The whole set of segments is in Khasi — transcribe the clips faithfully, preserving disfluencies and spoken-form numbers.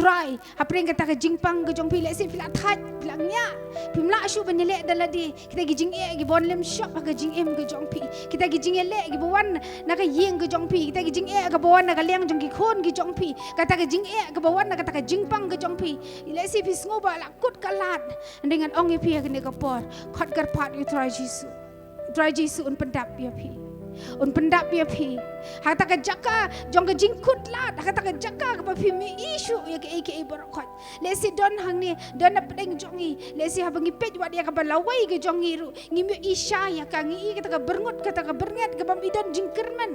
Trai, hapdeng kata ka jingpang ka jong phi, lehse phi la thait, phi la ngiah, phim lah shuh ban ïaleh da lade. Kita ki jingeh kiba wan lem shop ha ka jingim ka jong phi. Kita ki jingeh leh kiba wan na ka ïing ka jong phi. Kita ki jingeh kaba wan na ka liang jong ki khun ki jong phi. Kata ka jingeh kaba wan na kata ka jingpang ka jong phi. Lehse phi sngew ba la kut ka lad. Hynrei ngan ong ïa phi ha kane ka por, khot kyrpad ïa u Trai Jisu. U Trai Jisu un pyndap ïa phi. Un pyndap ïa phi. Ha kata ka jaka jong ka jingkut lad, ha kata ka jaka kaba phim ïohi shuh ïa kaei kaei baroh khoit. Lehse don hangne, don hapdeng jong ngi. Lehse haba ngi peit wat ïa kaba lawei ka jong ngi ruh, ngim ïohi sha ïa ka, ngi ïohi kata ka byrngut, kata ka byrngem, kaba ym don jingkyrmen.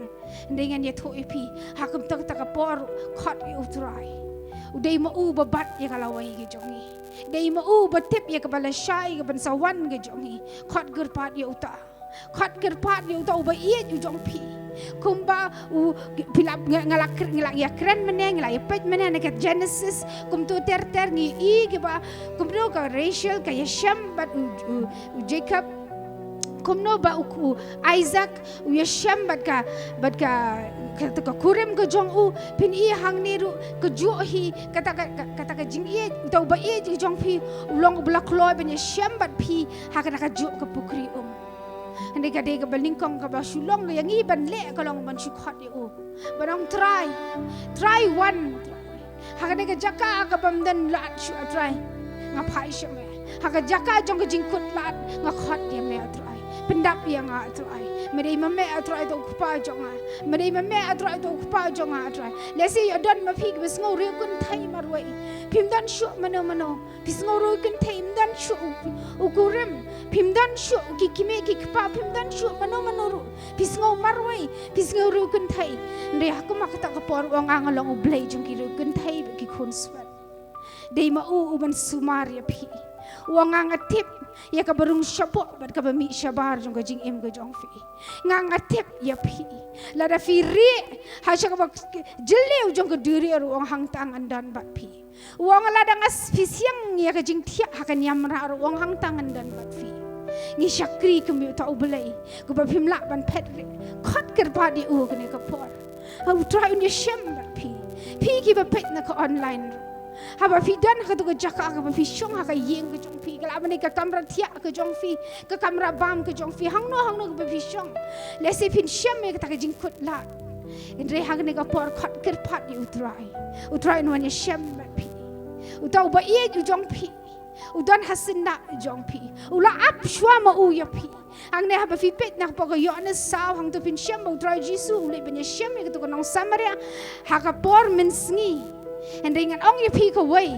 Hynrei ngan ïathuh ïa phi, ha kumta kata ka por, khot ïa u Trai. U dei ma u ba bat ïa ka lawei ka jong ngi. Dei ma u ba tip ïa kaba lashai, ïa kaban sa wan ka jong ngi. Khot kyrpad ïa uta. Khot kyrpad ïa uta uba ïeit u jong phi. Kumba u, phi la, nga, nga la kr-, nga la ïa kren mynne, nga la ïa peit mynne na ka Genesis. Kumto ter ter ngi ïohi kiba, kumno ka Rachel ka ïashem bad u, u, u Jacob. Kumno ba u, u Isaac u ïashem bad ka, bad ka, ka, ka kurim ka jong u. Phin ïohi hangne ruh, kajuh hi kata ka, ka, kata ka jingïeit, uta uba ïeit u jong phi, u long uba la kloi ban ïashem bad phi ha kata kajuh ka pukri um. Hynrei ka dei kaba nyngkong kaba shu long ïa ngi ban leh ka long ban shu khot ïa u. Ban ong Trai, Trai wan. Ha kane ka jaka kaba ym don lad shuh a Trai, nga phai sha me. Ha ka jaka jong ka jingkut lad nga khot ïa me a Trai. Pyndap ïa nga a Trai. Ym dei ma me a Trai uta u kpa jong nga. Ym dei ma me a Trai uta u kpa jong nga a Trai. Lehse ïa don ma phi kiba sngew riewkynthei marwei. Phim don shuh mano mano. Phi sngew riewkynthei, ym don shuh u, u kurim, phim don shuh ki kmie ki kpa, phim don shuh mano mano ruh. Phi sngew marwei, phi sngew riewkynthei. Hynrei ha kum ha kata ka por u ong nga long u Blei jong ki riewkynthei bad ki khun swet. Dei ma u u ban sumar ïa phi. U ong nga nga tip ïa kaba rung shapoh bad kaba mih shabar jong ka jingim ka jong phi. Nga nga tip ïa phi. Lada phi rieh ha sha kaba jylliew jong ka duriaw ruh u ong hangta ngan don bad phi. U ong lada nga s-, phi siang ïa ka jingthiah ha ka niam rah ruh u ong hangta ngan don bad phi. Ngi shakri kum ïa uta u Blei, kumba phim lah ban phet rieh. Khot kyrpad ïa u kane ka por. Ha u Trai un ïashem bad phi. Phi kiba peit na ka online ruh. Haba phi don ha katu ka jaka kaba phi shong ha ka ïing ka jong phi. Ka lah ban dei ka kamra thiah ka jong phi. Ka kamra bam ka jong phi. Hangno hangno kaba phi shong. Lehse phin shem ïa kata ka jingkut lad. Hynrei ha kane ka por khot kyrpad ïa u Trai. U Trai un wan ïashem bad phi. Uta uba ïeit u jong phi. U don ha syndah jong phi. U la ap shuwa ma u ïa phi. Hangne haba phi peit na ka pok ka Ïoannis saw hangto phin shem ba u Trai Jisu u leit ban ïashem ïa katu ka nong Samaria ha ka por mynsngi. Hynrei ngan ong ïa phi kawei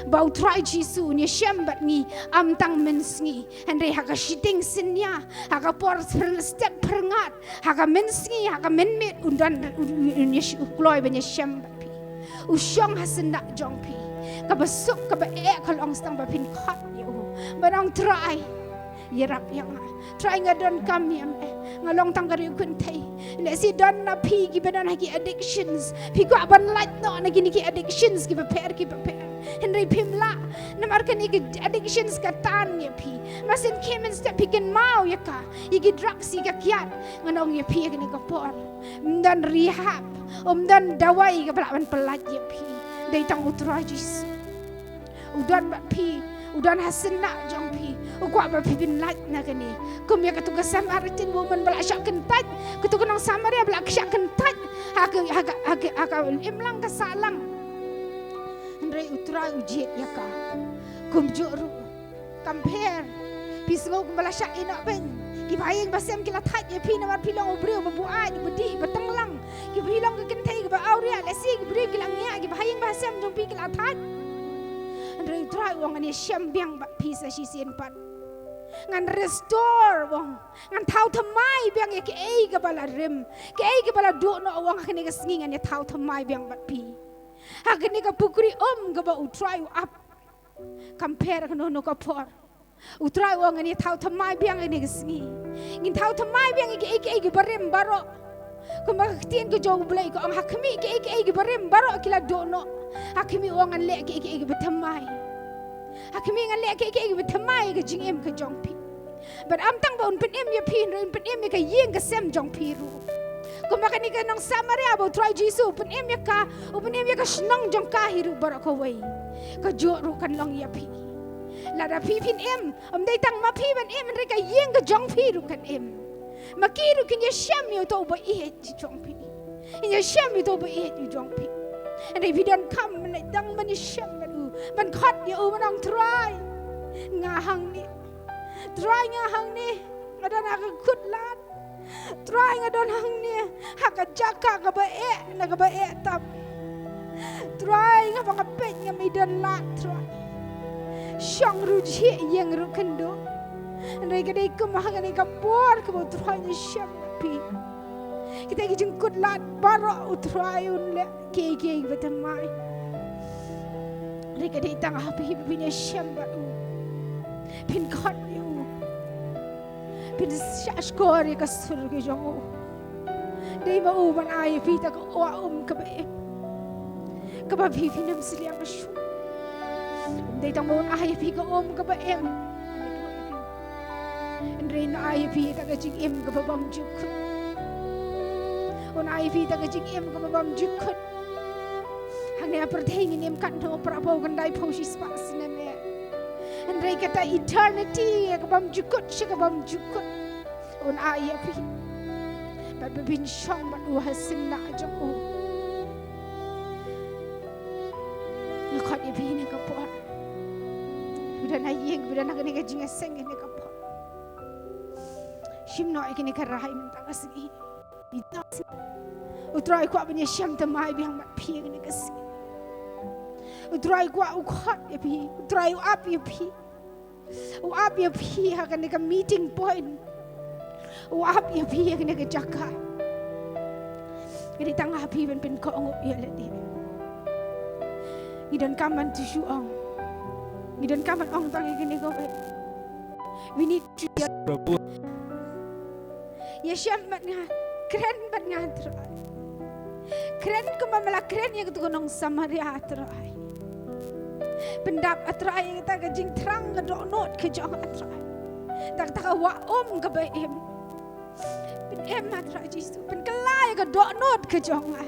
ba u Trai Jisu un ïashem bad ngi ym tang mynsngi. Hynrei ha ka shiteng synñia, ha ka por pher-, step phyrngat, ha ka mynsngi, ha ka mynmiet un don, un, un, un ïa-, u kloi ban ïashem bad phi. U shong ha syndah jong phi. Kaba suk, kaba eh, ka long tang ba phin khot ïa u. Ban ong Trai, ïarap ïa nga. Trai nga donkam ïa me. Nga long tang ka riewkynthei. Lehse don na phi kiba don ha ki addictions. Phi kwah ban lait noh na kine ki addictions kiba pher kiba pher. Hynrei phim lah. Namar kane ki addictions ka tan ïa phi. Masen khemen step phi kynmaw ïa ka. Ïa ki drugs ïa ka kiad. Ngan ong ïa phi ha kane ka por. Ym don rehab. Ym don dawai kaba lah ban pyllait ïa phi. Dei tang u Trai Jisu. U don bad phi. U don ha syndah jong phi. U kwah ba phi pynlait na kane. Kum ïa katu ka Samaritan woman ba la shah kyntait. Katu ka nong Samaria ba la shah kyntait. Ha ka, ha ka, ha ka, ha ka imlang ka sahlang. Hynrei u Trai u jied ïa ka. Kumjuh ruh. Kam pher. Phi sngew kumba la shah ïehnoh beiñ. Ki bahaïing bahasem ki la thait ïa phi namar phi long u briew ba buaid, ba dih, ba tenglang. Ki, phi long ka kynthei kaba awria, lehse ki briew ki la ngiah, ki bahaïing bahasem jong phi ki la thait. Hynrei u Trai u ong ngan ïashem biang bad phi sa shisien pat. Ngan restore u ong. Ngan thaw thymmai biang ïa kaei kaba la rim. Kaei kaba la duh noh u ong ha kane ka sngi ngan ïa thaw thymmai biang bad phi. Ha kane ka pukri um kaba u Trai u ap. Kam pher kano kano ka por. U Trai u ong ngan ïa thaw thymmai biang ïa kane ka sngi. Ngin thaw thymmai biang ïa kiei kiei kiba rim baroh. Kumba ka ktien ka jong u Blei ka ong ha khmih kiei kiei kiba rim baroh ki la duh noh. Ha khmih u ong ngan leh kiei kiei kiba thymmai. Ha khmih ngan leh kiei kiei kiba thymmai ïa ka jingim ka jong phi. Bad ym tang ba un pynim ïa phi hynrei un pynim ïa ka ïing ka sem jong phi ruh. Kumba kane ka nong Samaria ba u Trai Jisu u pynim ïa ka, u pynim ïa ka shnong jong ka hi ruh baroh kawei. Kajuh ruh kan long ïa phi. Lada phi phin im, ym dei tang ma phi ban im, hynrei ka ïing ka jong phi ruh kan im. Ma ki ruh kin ïashem ïa uto uba ïeit jong phi. Kin ïashem ïa uto uba ïeit jong phi. Hynrei phi donkam ban dang ban ïashem bad u, ban khot ïa u, ban ong Trai, nga hangne. Trai, nga hangne. Nga don ha ka khutlad. Trai, nga don hangne ha ka jaka kaba eh na kaba eh tam. Trai, nga ba nga peit ngam don lad, Trai. Shong ruh jhieh, ïeng ruh kynduh. Hynrei ka dei kum ha kane ka por kaba u Trai un ïashem bad phi. Kita ki jingkhutlad baroh u Trai un leh kiei kiei kiba thymmai. Hynrei ka dei tang ha phi ba phin ïashem bad u. Phin khot ïa u. Phin shahshkor ïa ka sur ka jong u. Dei ma u ban ai ïa phi ta ka um kaba im, kaba phi phin ym sliang shuh. Dei tang ma u ban ai ïa phi ka um kaba im. Hynrei un ai ïa phi ta ka jingim kaba bymjukut. Un ai ïa phi ta ka jingim kaba bymjukut. Hangne ha pyrthei ngin im katno, phra phew, khyndai phew, shispah snem eh. Hynrei kata eternity, ka bymjukut sha ka bymjukut, un ai ïa phi. Bad ba phin shong bad u ha syndah jong u. Nga khot ïa phi ha kane ka por. Phi don ha ïing, phi don ha kane ka jingïaseng ha kane ka por. Shim noh ïa kane ka rai mynta ka sngi. U Trai u kwah ban ïashem thymmai biang bad phi ha kane ka sngi. U Trai u kwah, u khot ïa phi. U Trai u ap ïa phi. U ap ïa phi ha kane ka meeting point. U ap ïa phi ha kane ka jaka. Ka dei tang ha phi ban pynkohnguh ïa lade. Ngi donkam ban tissue ong. Ngi donkam ban ong tang ïa kane kawei. We need to hear. Prabhu. Ïashem bad nga, kren bad nga, Trai. Kren kumba me la kren ïa katu ka nong Samaria, Trai. Pyndap, a Trai, ïa kata ka jingthrang ka dohnud ka jong nga, Trai. Kata ka wah um kaba im. Pynim, a Trai Jisu, pynkylla ïa ka dohnud ka jong nga.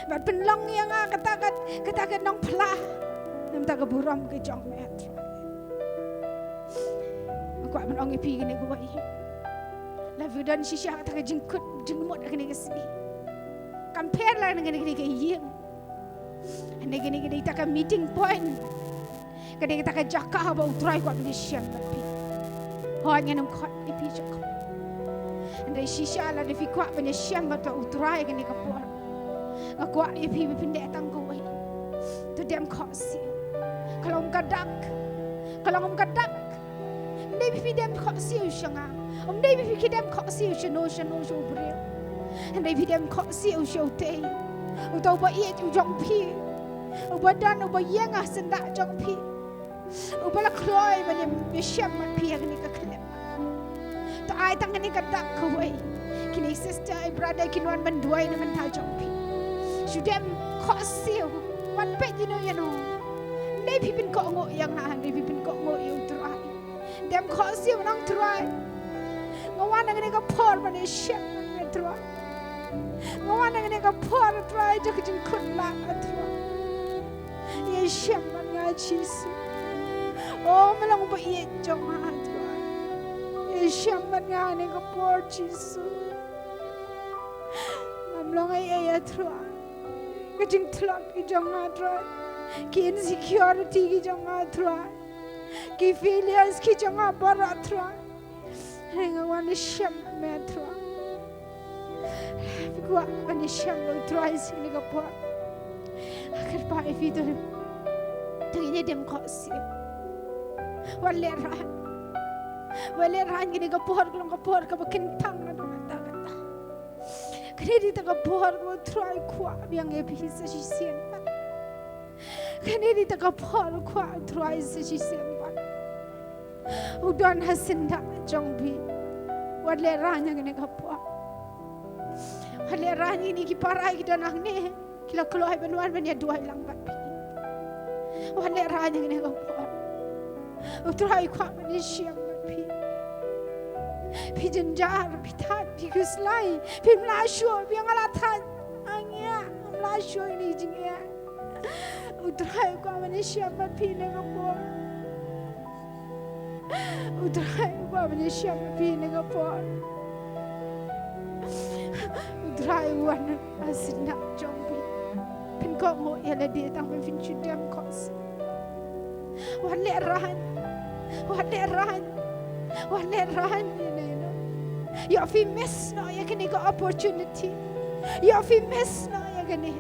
Bad pynlong ïa nga kata ka, kata ka nongphla na ka bynta ka burom ka jong me, Trai. Nga kwah ban ong ïa phi kane kawei. Lada phi don shisha kata ka jingkut jingmut ha kane ka sngi, kam pher la na kane, kane ka ïing. Hynrei kane ka dei kata ka meeting point. Ka dei kata ka jaka ba u Trai u kwah ban ïashem bad phi. Hooid, ngan ym khot ïa phi shakhmat. Hynrei shisha lada phi kwah ban ïashem bad u Trai ha kane ka por, nga kwah ïa phi ba phin leh tang kawei. To dem khohsiew. Ka long ka dak. Ka long ka dak. Ym dei ba phi dem khohsiew sha nga. Ym dei ba phi ki dem khohsiew shano shano sha u briew. Hynrei phi dem khohsiew sha utei, uta uba ïeit u jong phi, uba don, uba ïeng ha syndah jong phi, uba la kloi ban ïashem bad phi ha kane ka khyllipmat. To ai tang kane ka dak kawei. Kine ki sister, ki brother kin wan ban duwai na ka bynta jong phi. Shu dem khohsiew. Wan peit ïano ïano. Ym dei phi pynkohnguh ïa nga, hynrei phi pynkohnguh ïa u Trai. Dem khohsiew, nang Trai. Nga wan ha kane ka por ban ïashem bad me, Trai. Nga wan ha kane ka por, Trai, jong ka jingkhutlad, Trai. Ïashem bad nga, Jisu. O, me long uba ïeit jong nga, Trai. Ïashem bad nga ha kane ka por, Jisu. Ngam long ei ei, Trai. Ka jingtlot ki jong nga, Trai. Ki insecurity ki jong nga, Trai. Ki failures ki jong nga baroh, Trai. Hynrei nga wan ïashem bad me, Trai. Phi kwah ban ïashem bad u Trai sha kane ka por? Kyrpad ïa phi to, to ngin ïa dem khohsiew. Wat lehraiñ. Wat lehraiñ, kane ka por ka long ka por kaba kyntang naduh katta katta. Kane dei kata ka por kaba u Trai u kwah biang ïa phi sa shisien pat. Kane dei kata ka por u kwah u Trai sa shisien pat. U don ha syndah jong phi. Wat lehraiñ ha kane ka por. Wat lehraiñ, kine ki para ki don hangne, ki la kloi ban wan ban ïaduwai lang bad phi. Wat lehraiñ ha kane ka por. U Trai u kwah ban ïashem bad phi. Phi jynjar, phi thait, phi khuslai. Phim lah shuh, phi ong nga la thait. Nga ngiah, ngam lah shuh ïa kane ka jingeh. U Trai u kwah ban ïashem bad phi ha kane ka por. U Trai u kwah ban ïashem bad phi ha kane ka por. U Trai u wan ha syndah jong phi. Pynkohnguh ïa lade tang ba phin shu dem khohsiew. Wat lehrain. Wat lehrain. Wat lehrain ïa kane, no. Ïoh phi miss noh ïa kane ka opportunity. Ïoh phi miss noh ïa kane.